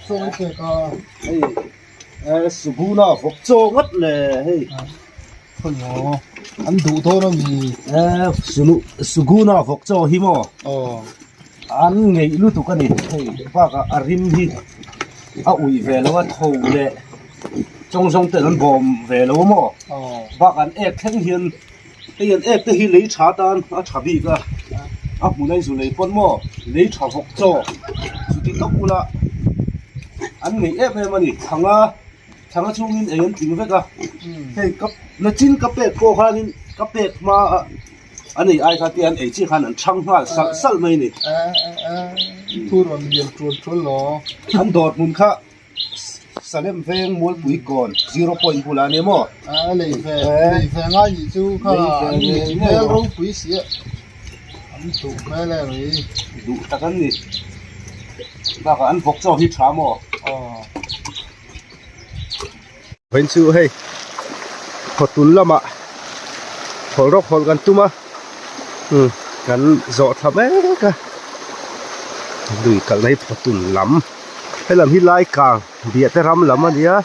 chaw i pek a. Hei eh Suguna vawk chaw ngawt le hei. Khawimaw an duh dawn a mi? Eh Sunu Suguna vawk chaw hi maw? Aw. An ngeih lutuk a ni hei bakah a rim hi a uih ve lo a tho leh chawng zawng ten an bawm ve lo maw? Aw. Bakah an ek thleng hian Hei an ek te hi lei tha tan a tha bik a, a hmun a inzu lei pawn maw lei tha vawk chaw chuti tawp bula an ngeih em em a ni. Thanga thanga chhungin ei an tling vek a, hei ka nachin ka pek pawh khanin ka pek hma a an ei ai kha te an ei chiah khan an chhang nghal salh salh mai a ni. An dawr hmun kha. Salem veng Mualpui kawn zero point bulah a ni maw? A lei ve lei ve ngai nih chu kha an nei hmel ropui si a an duh hmel em mai. Duh tak an ni. Bakah an vawk chaw hi tha maw? Aw. Vawiin chu hei khawtun lamah hawlh rawk hawlh kan tum a umm kan zawh thla mek a lui kalna hi khawtun lam helam hi lai kang biah te ram lam a nia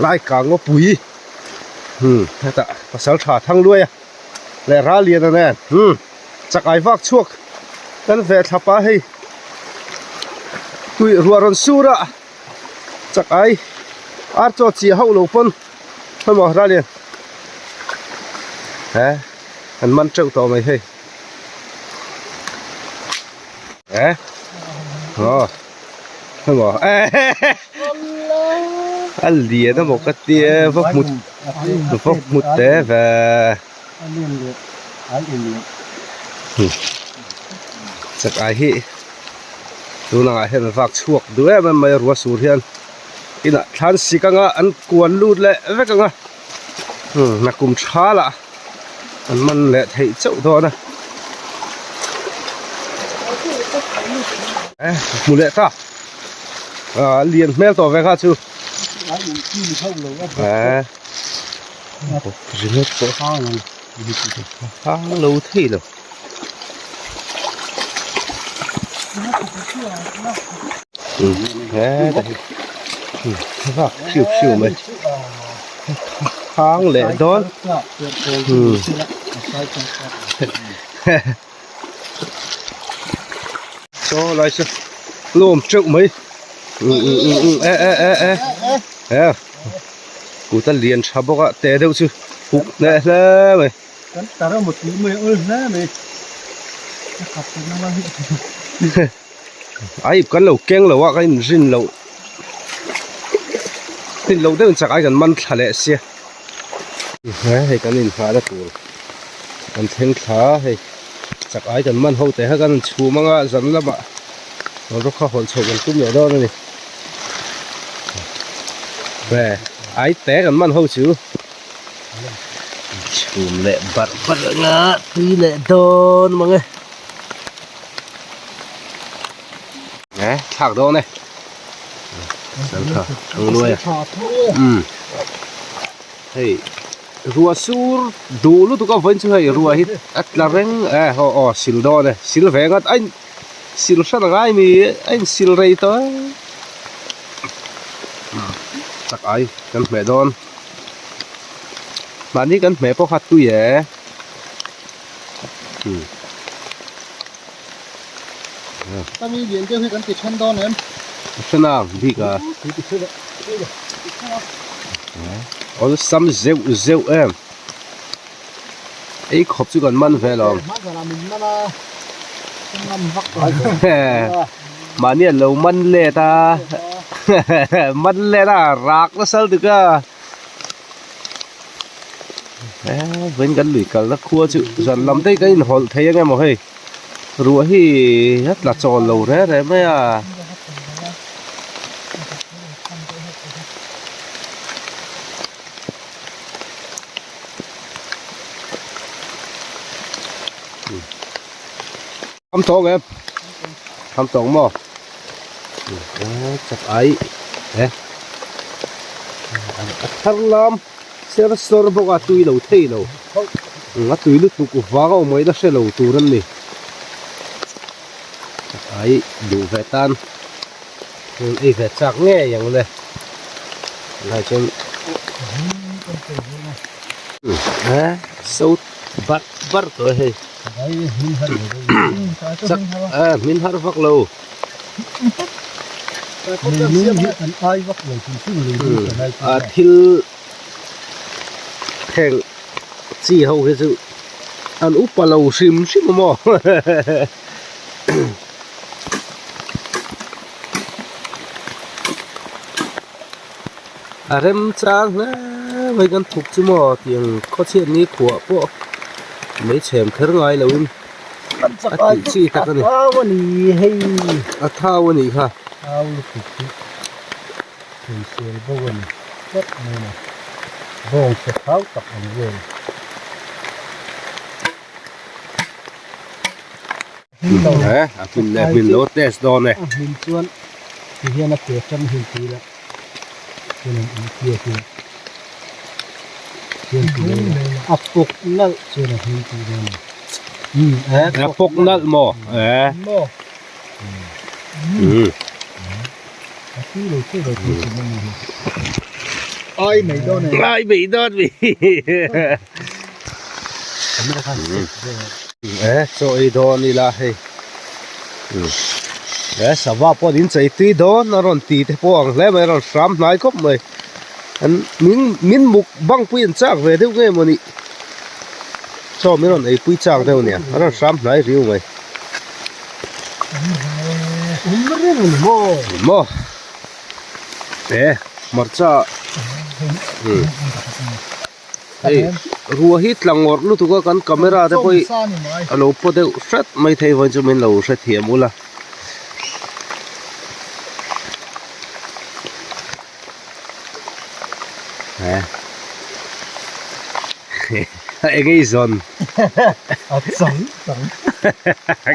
lai kang ngawpui umm hetah pasal tha thang luai a leh ral lian a nen umm chakai vak chhuak kan ve thlap a hei tui ruah rawn sur a. Chak ai ar chaw chiah hauh lo pawn hemaw ralian he an man teuh tawh mai hei he aw hemaw a lian emaw ka tia va hmu va hmu te ve chak ai hi. Tunah hian a vak chhuak duh em em mai a rua sur hian inah thlan sik anga an kuan lut leh vek ang a umm nakum tha lah an man leh theih chauh dawn a eh hmu leh ta ah lian hmel tawh ve kha chu eh ringawt pawh hang lo thei lo. Vak hriu hriu mai hang leh dawn saw lai saw lawm teuh mai e e e e e kut a lian tha bawk a te deuh chu huk hneh hle mai. Kan tar a mut tih mai a awl hle mai. Ka kap ta nang a hi. Ai kan lo keng lo a ka in rin lo. Rin lo deuh in chak ai kan man thla leh sia. He hei kan in nghah na tur kan thleng thla hei chak ai kan man ho te kha kan chhum anga zan lamah rawk kha hawlh chhoh kan tum leh dawn a ni. Ve ai te kan man ho chu. Chhum leh barh barh anga tui leh dawn mang e eh thlak dawn e sal tha ang luai a umm hei rua sur duh lutuk a vawiin chu hei rua hi a tla reng e aw aw sil dawn e sil ve ngawt a in sil hran angai mi a in sil rei tawh e chak ai kan hmeh dawn. Mahni kan hmeh pawh kha tui e. Hmm. Kami lian deuh hi kan ti then dawn em? Then ang bik a. Awl sam zeuh zeuh em. Ei khawp chu kan man ve lo. Mahni an lo man let a man let a rak nasa lutuk a vawiin kan lui kalna khua chu zan lam te hi kan inhawlh thei ang emaw hei ruah hi a tla chawl lo reng reng mai a. Tham tawng em? Tham tawng maw? Chak ai e a thar lam ser sawr bawk a tui lo thei lo a tui lutuk vang a awm ngaihna hre lo tur an ni chak ai duh ve tan. Ei ve chak ngei ang le. Tunah chuan eh so barh barh tawh e hei. Chak eh hmin har vak lo. A thil heng chi ho hi chu an upa lo hrim hrim a maw. A rem chang hle mai kan thuk chu maw tiang khawchhiat ni khuah pawh mai chhem kher ngai lo in a tih chi tak a ni a thau a nih kha He a hmin leh hmin lo test dawn e. A hmin chuan ti hian a ke ṭang hi tui la chuan an in kia hi hian ti mai la a pawk nalh chuan a hmin tih dawn a ni. A pawk nalh maw? E. Maw. Um. A tui lo tui lo tui chu mai ni. Ai mai dawn e. Ai mai dawn mi. E chaw ei dawn ila hei e sava pawh in chei tui dawn a rawn ti te pawh ang hle mai a rawn hram hnai khawp mai an min min muk bang pui an chak ve deuh nge mawni chaw min rawn ei pui chak deuh nia a rawn hram hnai riu mai maw e hmarcha Hei ruah hi tla ngawrh lutuk a kan camera te pawh hi a lo paw deuh hret mai thei vawiin chu min lo hrethiam ula. A eng ei zawn a chang chang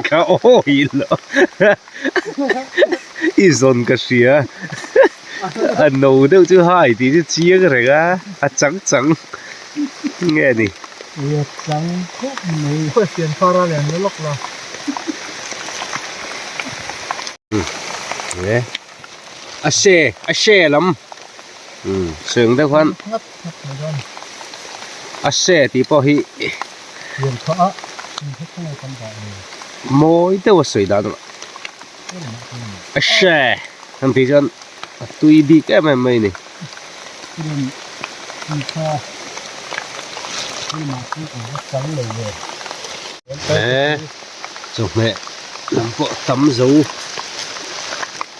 ka awi lo i zawn ka hria. A no deuh chu hai tih chu chiang reng a, a chang chang nge ni? Ui a chang khawp mai. Khawi fian far a lian lawk la. E a she a she lam seng deuh khan a she tih pawh hi mawi deuh a sawi dan a she an tih chuan a tui bik em em mai a ni. He chawhmeh lam pawh tam zo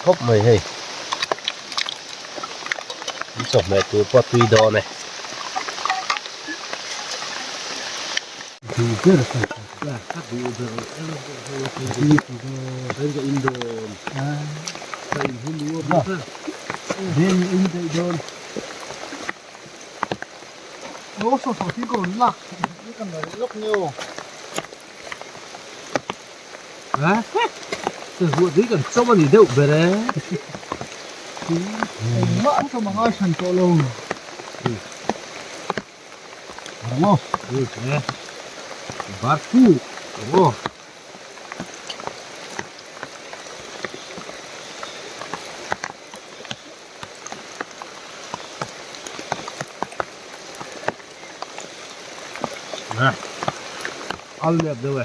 khawp mai hei an chawhmeh tur pawh a tui dawn e. Al nep deuh e.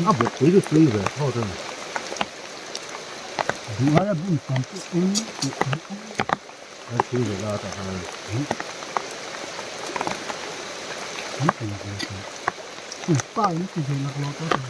A bawk pui chu tui ve thlawt a ni. Duh aia bun tam pawh ei tih theih a. A tui ve la tah khan. An tui ve tawh. Pa in ti ve laklawh tawh tawh.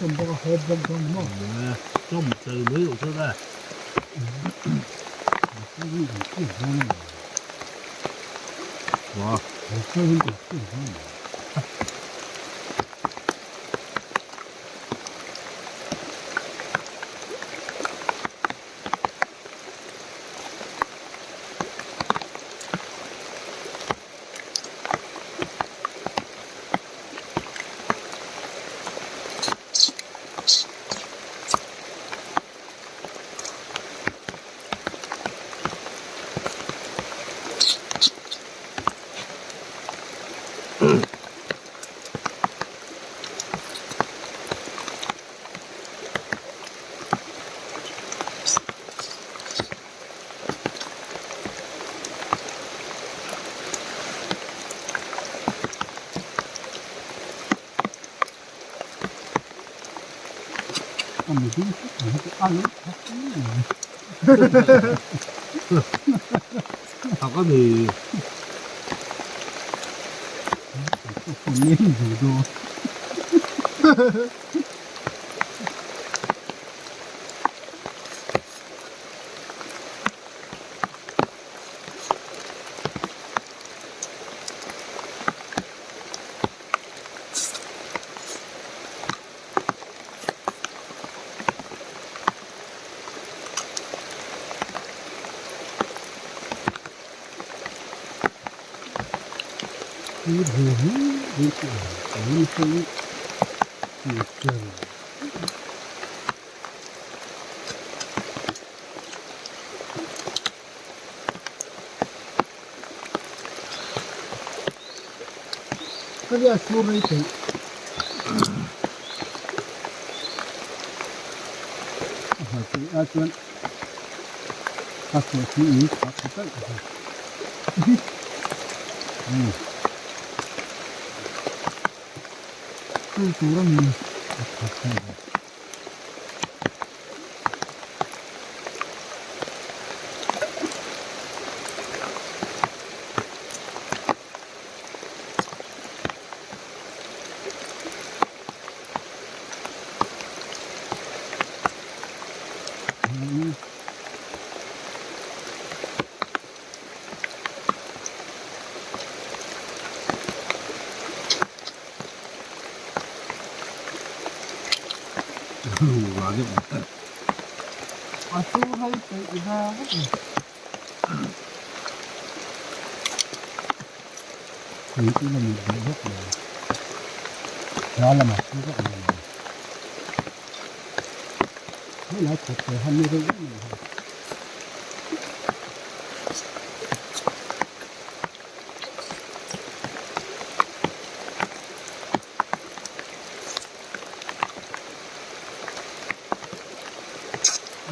hlawm bawk a hawp bawk dawn ni maw? Chawm tel mai loh chuan a. Thak a ni. Ka nia sur rei theih. A hal tih ah chuan a chhuah chu in thla tha talh a ni. Chu tur a ni. A tha tha. A chu rei peih ve vek ni. Tui chu la mit duh vek lo. Hla lamah chu vek lo. Helai kawt te han ni reuh em em hi.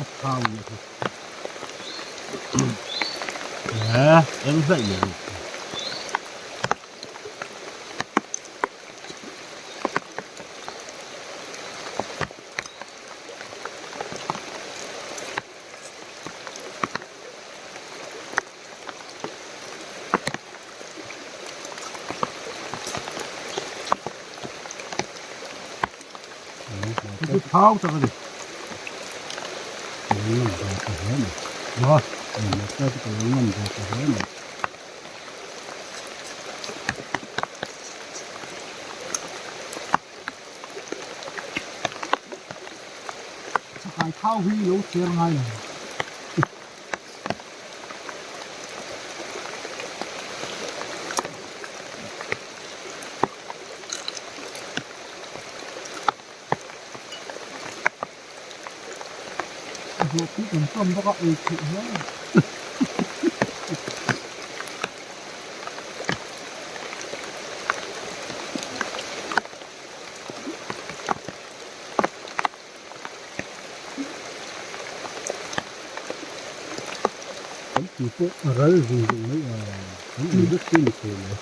A thau leh hi. Nè, em dậy rồi. Thau tak a ni. Chakai thau hi lo chhiar ngai lo. A hlawh pui kan tam bawk a ei theih hle. Kan tui pawh a ral zung zung mai a, kan ei vek te ni thei lo.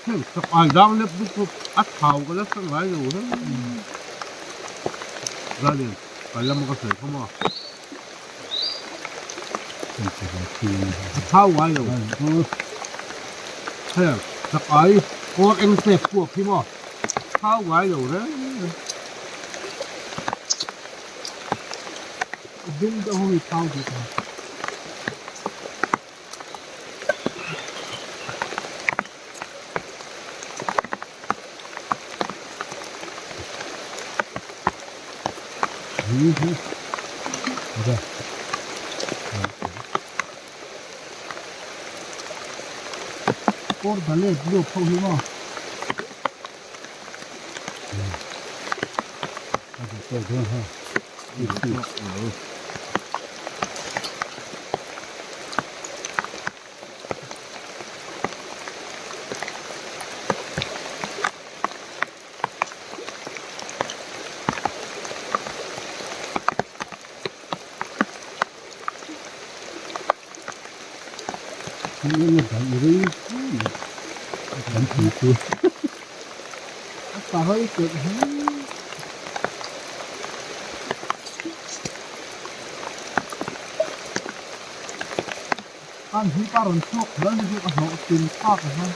Heng chak ai dang lep bawk bawk a thau ka la hre ngai lo hle. Zalin kal lama ka sawi kha maw? A thau ngai lo. Heng chak ai kawr eng step puak hi maw? Thau ngai lo reng reng. A dum deuh ho hi thau bik a. Kawr dalet luak ho hi maw? A hơi cực An hi pa rawn chhuak hlauh ni chu a hlawh tin phak ang a.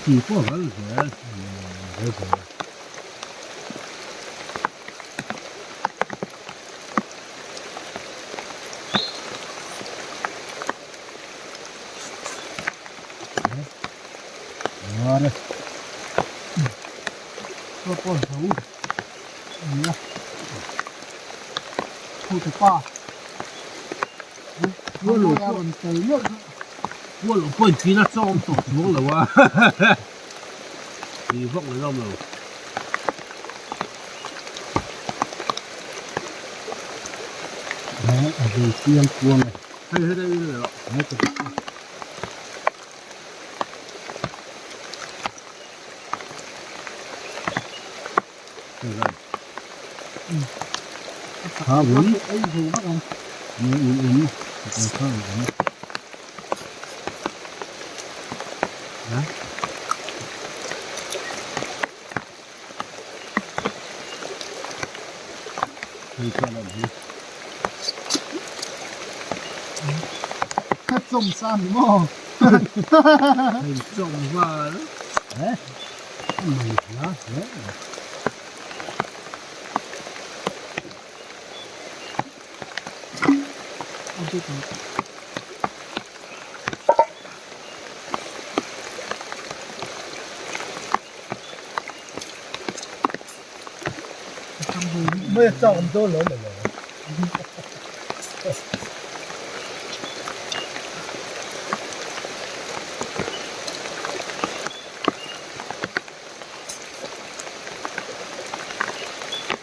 Tih pawh a ral zel ral zel a. Kual pawh inchhin a chawm tawh chuang lo a tih vak mai awm lo. Hei hei hei hei hei.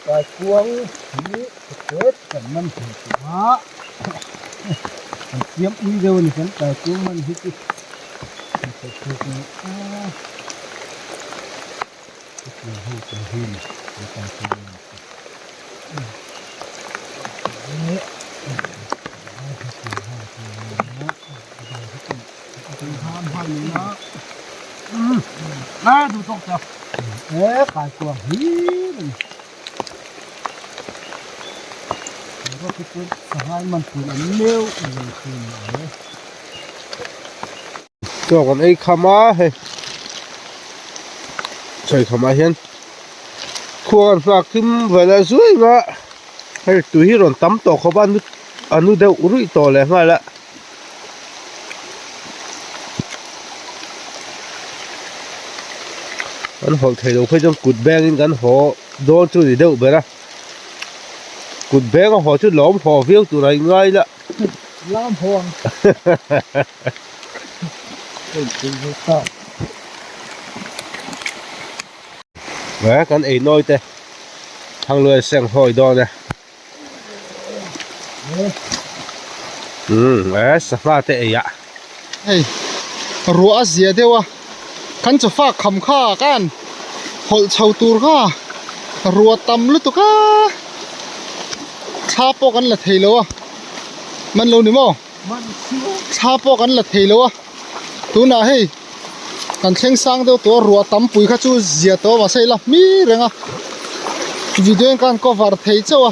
Kaikuang hi pakhat kan man thei tawh a an siam ui deuh a ni kan kaikuang man hi chu kan sawi phuk a ni a hetiang ho te hi a ni kan kaikuang man chu hetiang ho te hi a ni a. E kaikuang hlir a ni. Rawk hi chu sangai man tur an meuh lo thin a ni. Chaw kan ei kham a hei chaw ei kham ah hian. Khua kan nghak thim vel a zuai nga hei tui hi rawn tam tawh khawp a a nu deuh ruih tawh leh nghal a. Kan hawlh theih loh phei chuan kut beng in kan haw dawn chu ni deuh ber a kut beng a haw chu lawm haw viau tur a ingai la. Lam haw ang. He kan ei nawi te Thangluai seng hawi dawn e. Umm e sangha te ei ah. Hei ruah a zia deuh a kan chawfa kham kha kan hawlh chho tur kha ruah tam lutuk a thla pawh kan la thei lo a man lo ni maw thla pawh kan la thei lo a tunah hei kan thleng sang deuh tawh a ruah tam pui kha chu zia tawh mahse ila hmi reng a video in khan cover thei chauh a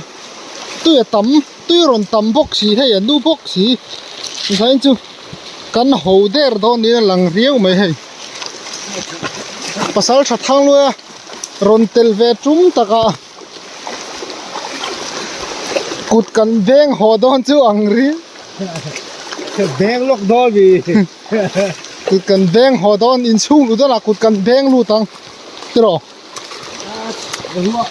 tui a tam tui rawn tam bawk si hei a nu bawk si zain chu kan ho der dawn niin a lang riau mai hei pasal tha thang luai a rawn tel ve tum takah Kut kan beng haw dawn chu ang ri. Beng lawk dawn mi. Kut kan beng haw dawn inchhung lut dawnah kut kan beng lut ang tiraw. Ruah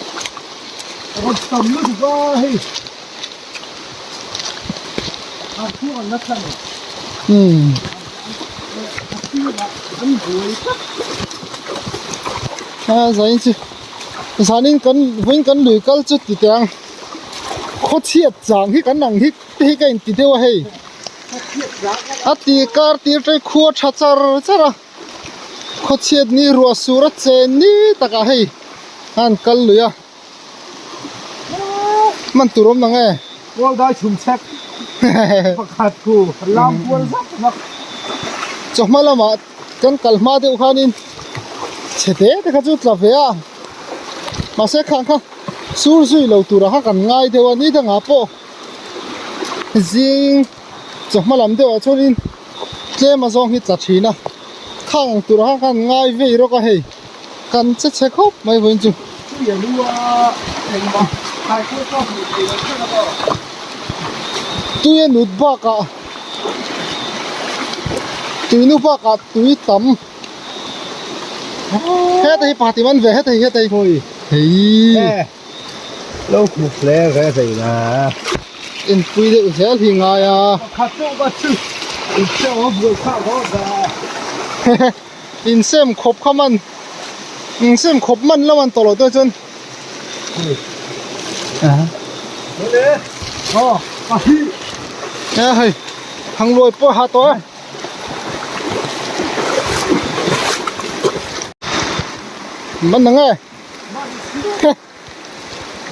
rawn tam lutuk a hei. A thu an la thlan. Hmm. A sirah an buai tlat. A zain chu. Zanin kan vawiin kan lui kal chu ti teh ang khawchhiat chang hi kan ang hi te hi ka inti deuh a hei a ti kar tir ṭei khua ṭha char char a khawchhiat ni ruah sur a chen ni takah hei a han kal lui a hman tur awm nang e. Kawl dai chhum chhek pakhat khu lam kual zak zak. Chawhma lamah kan kal hma deuh khanin chhe te te kha chu tla ve a mahse khang kha sur zui lo turah kha kan ngai deuh a ni dangah pawh zing chawhma lam deuhah chuanin tlem a zawng hi tla thin a khang ang turah kha kan ngai vei rawk a hei kan che chhe khawp mai vawiin chu. Tui a nut bakah tui nu bakah tui tam heta hi pakhat in an ve heta hi heta hi hei lo hmu hle ve thei la inpui deuh zel hi ngai a pakhat deuh va chu insem a buai phah dawn ta insem khawp kha man insem khawp man lo an tawh loh te chuan He hei thangluai pawh ha tawh e. Man nang e.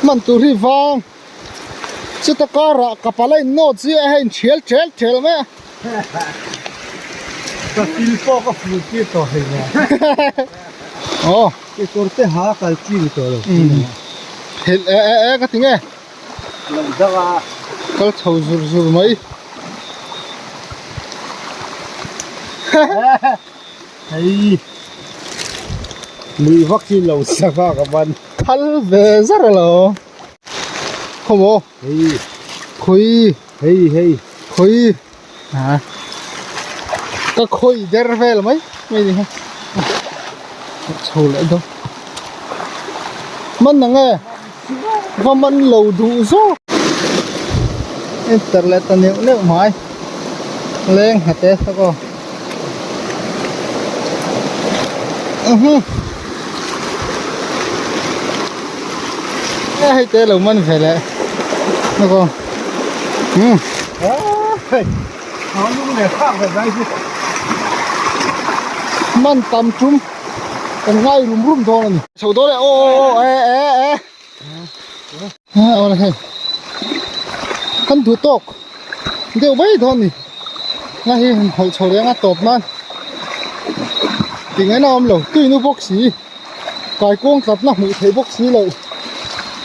Man tur hi vang. Chuta karah ka pala in nawt zia a hei in thial tel tel mai a. Ka thil pawh ka fur tir tawh hlei nia. Aw. Kekawr te ha kal chi ni tawh lo. Phelh e e e ka ti nge. Lo dang a. Kal chho zur zur mai. Hei. Lui vak chi lo sangha ka man. Thal ve zar alo. Khawmaw. Hei. Khawi. Hei hei. Khawi. Ha. Ka khawi der vel mai mai ni ha. Chho leh dawn. Man nang e. Va man lo duh zawk. Enter leh ta neuh neuh mai. Leng nghet e tak aw. Uhum. Hei te lo man ve leh. Tak aw. Um. Man tam tum kan ngai rum rum dawn a ni. Chho dawn e aw aw aw e e e. Aw le hei. Kan duh tawk deuh mai dawn a ni. Nga hi han hawlh chho reng a tawp nan tingaina a awm lo tui nu bawk si kaikuang tlatna hmuh theih bawk si loh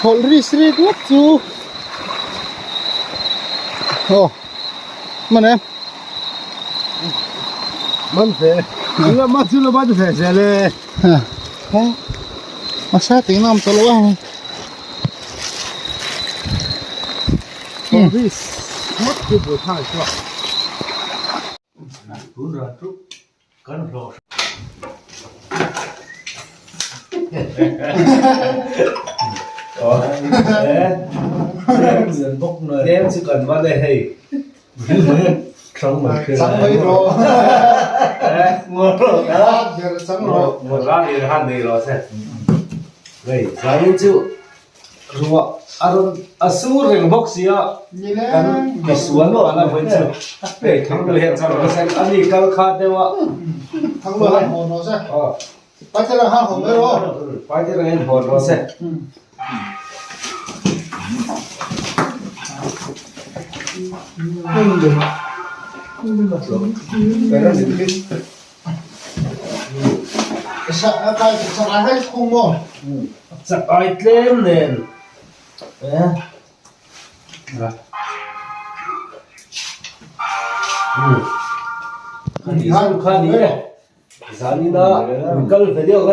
hawlh ri sri ngawt chu aw man em man ve la man chu la man ve zel e ha a sa ting na awm tawh lo a. Service ngawt chu buaithlak chu a. Tlem chu kan man e hei. Chang mai rawh. Chang rawh. Hei zanin chu Ruah a rawn a sur reng bawk si a, kan misual maw an vawi chu hei Thangluai hian chang rawh se, a ni kal kha deuh a. Thangluai hian hawn rawh se, Paiterang han hawn mai rawh. Paiterang hian hawn rawh se. Chak ai tlem nen kha ni e, zanina kal ve deuh.